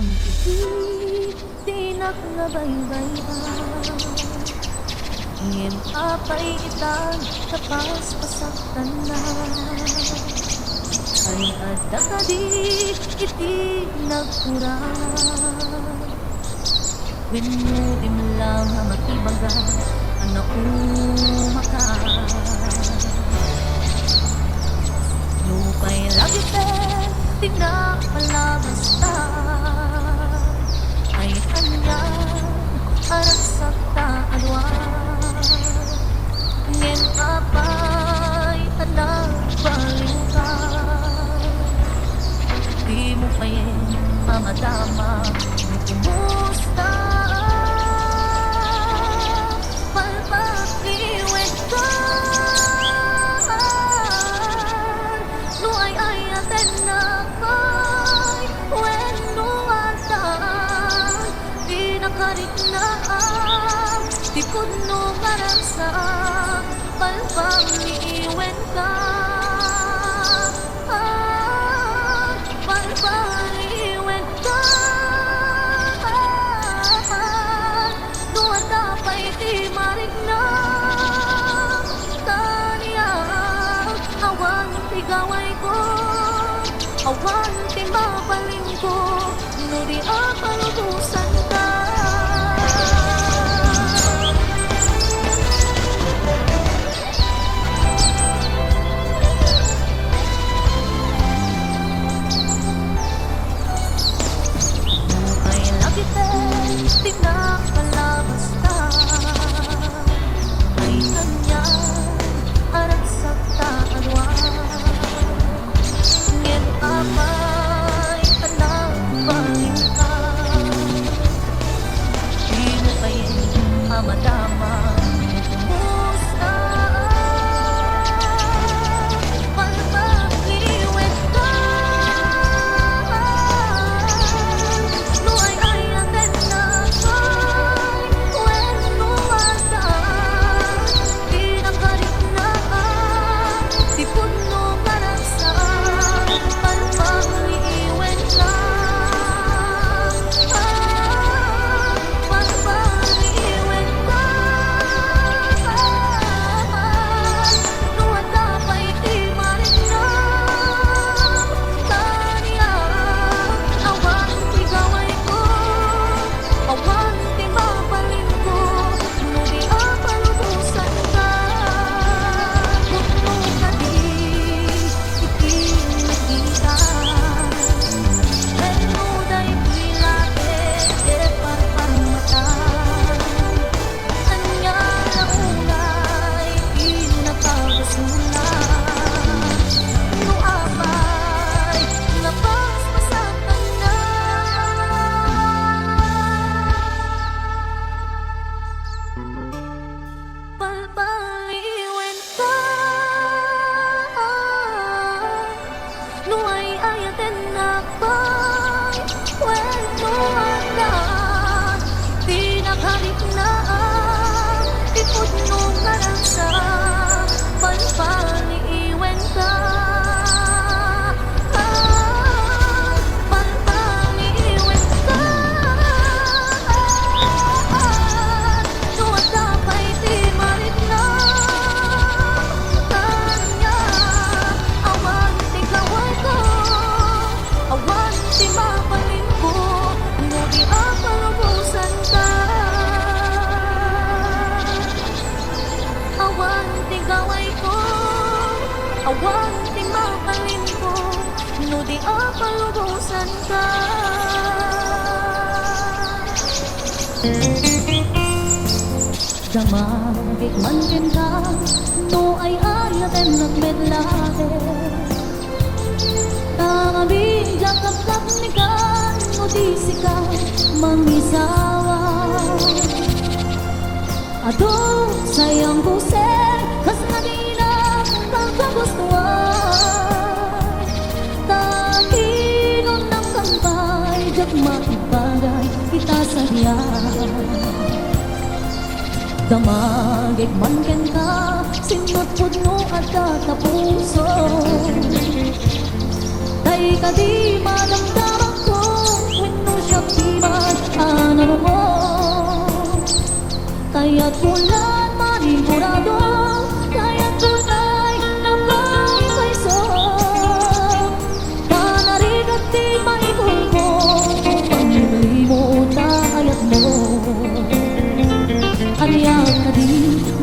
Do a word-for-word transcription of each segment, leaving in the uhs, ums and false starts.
Iti dinak nga baybayag, ngem apay itan napaspasak tanna. Ay adda kadi iti nagkurang? Wenno dimla nga makibaga a naumaka? Nupay lagipet ti napalabasta, ay anian a ragsakta a dua. Ngem apay a nagbalinka? Dimo payen a madama no kumusta? Palpaliwenkan no ay-ayatennak pay wenno addan ti nakariknaan ti pudno nga ragsak. Palpaliwenkan, palpaliwenkan, no adda pay ti mariknam kaniak. Awan ti gawayko, awan ti mabalinko, no di a palubosanka. Nupay lagipet ti napalabasta, ay anian a ragsakta a dua. Ngem apay a nagbalinka? Dimo payen a madama no kumusta? Palpaliwenkan no ay-ayatennak pay wenno addan ti nakariknaan ti pudno nga ragsak. Palpaliwenkan, palpaliwenkan, no adda pay ti mariknam kaniak. Awan ti gawayko, awan ti mabalinko, no di a palubosanka. Pudno kadi iti nakita wenno daytoy laeng parparmata? Ania la unay ti nakabasolna? No apay nga paspasakanna? Palpaliwenkan no ay-ayatennak pay wenno adda ti nakariknaan ti pudno nga ragsak. Palpaliwenkan, palpaliwenkan, no adda pay ti mariknam kaniak. Awan ti gawayko, awan ti mabalinko, no di a palubosanka. Awan ti gawayko, awan ti mabalinko, no di a palubosanka. Damagek man kenka, no ay-ayatennak met laeng. Ta amin diak kapkapnekan no di sika mangisawa. Adu, sayang Jose, kasla dinak pagkagustuan. Ta kinunam kankay, diak maibagay ita sadiak. Damagek man kenka, sinno pudno adda ta puso. Tay kadi madamdamanko, wenno siya Kayatko la manigurado, kayatko tay napapayso. Panarigat ti maitulko, panglimo ta ayatmo. Ania kadi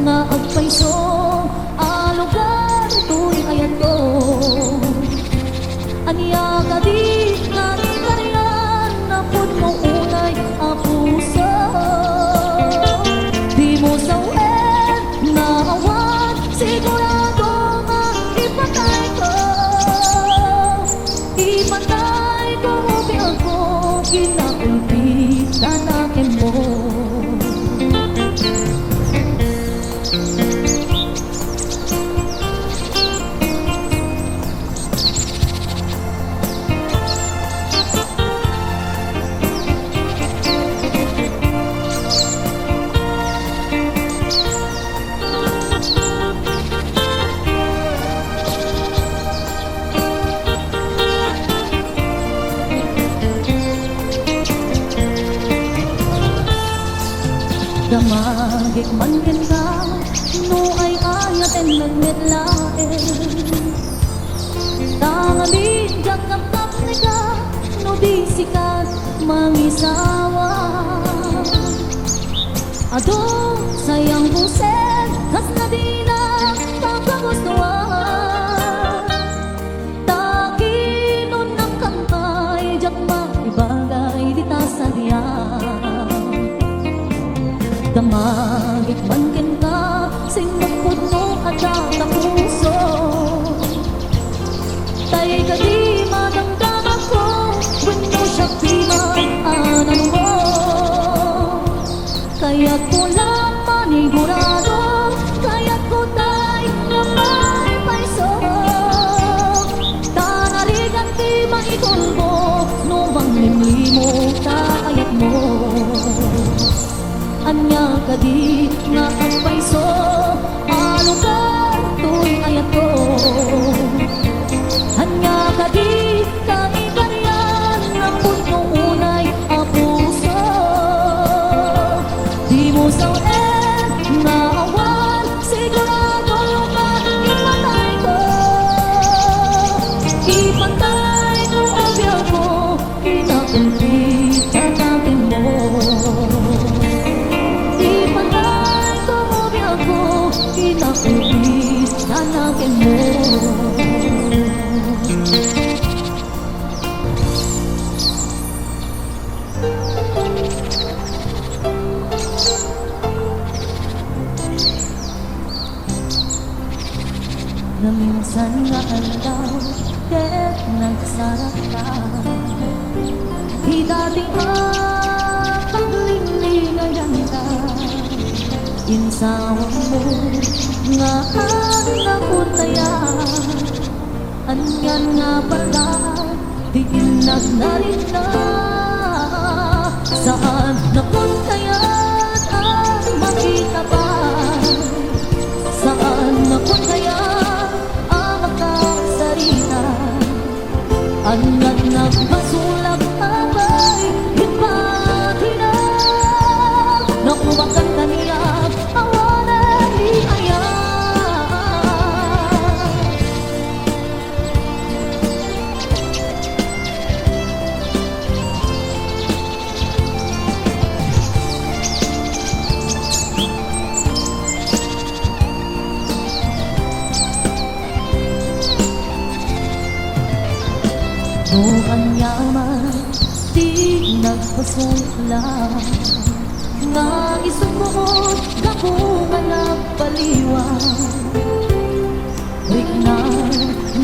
nga agpayso a lugar toy ayatko? Ania kadi nga itarian a pudno unay a puso? Dimo sawen nga awan sigurado nga ipatayko. Ipatayko, biagko, kinaulpitan a kenmo. Damagek man kenka, no ay-ayatennak met laeng. Ta ngamin diak kapkapneka, no di sika mangisawa. Adu, sayang busen, kasla dinak pagkagustuan. Ta kinunam kankay, diak maibagay dita sadiak. Damagek man kenka, singpet pudno a datapuso. Tay kadi madamdamagko, wenno siak ti man a nanumo. Kayatko la manigurado, kayatko tay napapayso. Ta narigat ti maitulko, no manglimlimo ta ayatmo. Ania kadi nga agpayso a lugar toy ayatko? Ania kadi nga itarian a pudno unay a puso? Dimo sawen nga awan sigurado nga ipatayko. Ipatayko, biagko, kinaulpitan a kenmo. Ipatayko, biagko, kinaulpitan a kenmo. Naminsan nga aldaw, ket nagsaraka. Ita ti a paglinglingayanta, insawammo nga annakon kayat. Anian nga palda ti innak narikna? Saannakon kayat a makita pay. Saannakon kayat a makasarita. Annaknak basolak a pay, impatina. Naumakan kaniak awanen ni ayat. No aniaman ti nagpasulak nga isumot gapu nga nagbaliwan. Rikna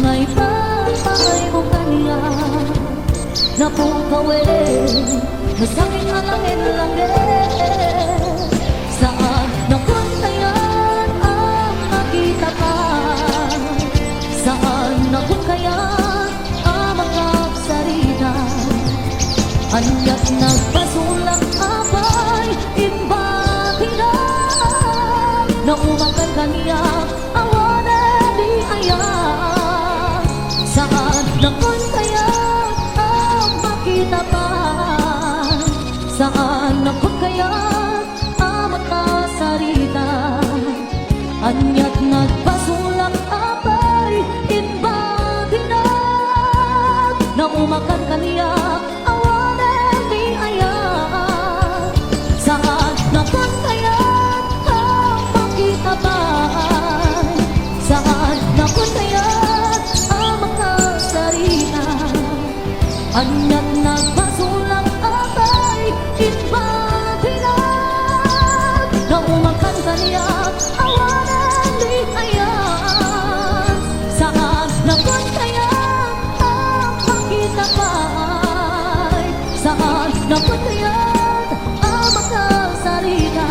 nga ipapakaymo kaniak, napungkawen, nasangit a langit-langit. Saannakon kayat a makita pay. Saannakon kayat a makasarita. Aniat nagpasulak a pay, impatina. Naumakan kaniak awanen ni ayat. Saannakon kayat a makita pay. Saan na Ania a makasarita? Ania't nagpasulak apay, inbatinak? Naumakan kaniak, awanen ni aya. Saan na kun kayat a makitabay? Saan na kun kayat a makasarita? Ania't nagpasulak apay, inbatinak? Naumakan kaniak, awanen ni aya. Saan na kun kayat a makitabay? Saan na kun kayat a makasarita?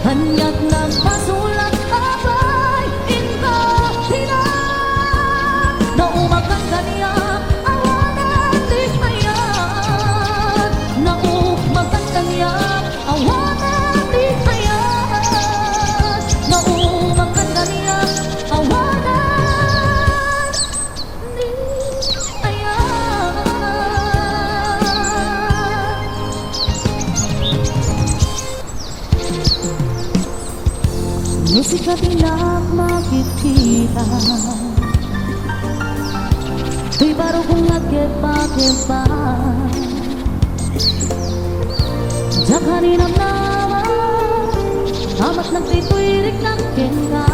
Ania't nagpasulak apay, inbatinak? Naumakan kaniak, awanen ni aya. Naumakan kaniak, awanen ni aya. Naumakan kaniak, awanen ni aya. No sika dinak makikita, toy baro kong agkebakeba. Diak ninamnama, amat nagtitoy riknak kenka.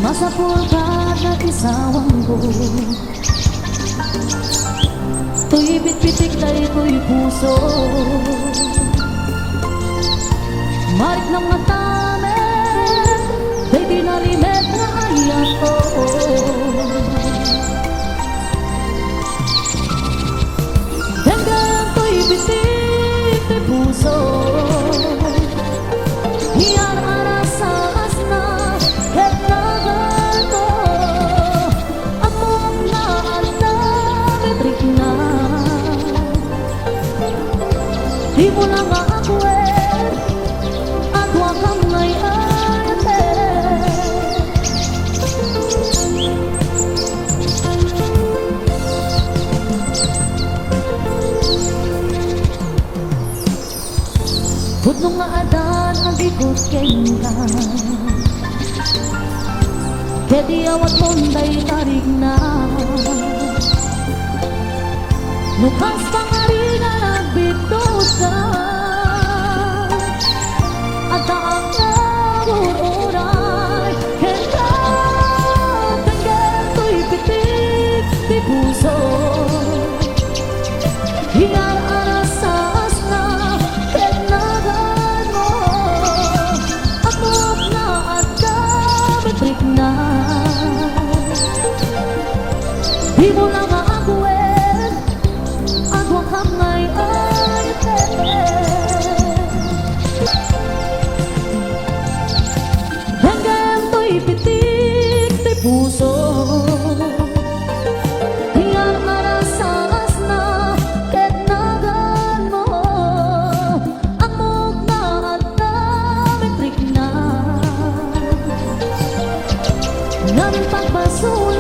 Masapul ka, naisawangko. Toy bitbitik daytoy puso. Mariknam nga tamen, daytoy nalimed nga ayato. Denggem toy bitik ti puso. Iyar-arasaasna ket naganmo. Ammok nga adda met rikna. Dimo la nga akuet, aduakam nga ay-ayatek. Pudno nga adan agikut kenka, ket iyawatmon dayta rikna. No kas pangarigan, agbiddut ka, addaak nga agur-uray kenka. Denggem toy bitik ti puso. Iyar-arasaasna ket naganmo. Ammok nga adda met rikna. Dimo la nga akuet, aduakam nga ay-ayatek. Denggem toy bitik ti puso. Iyar-arasaasna ket naganmo. Ammok nga adda met rikna. Ngem pagbasol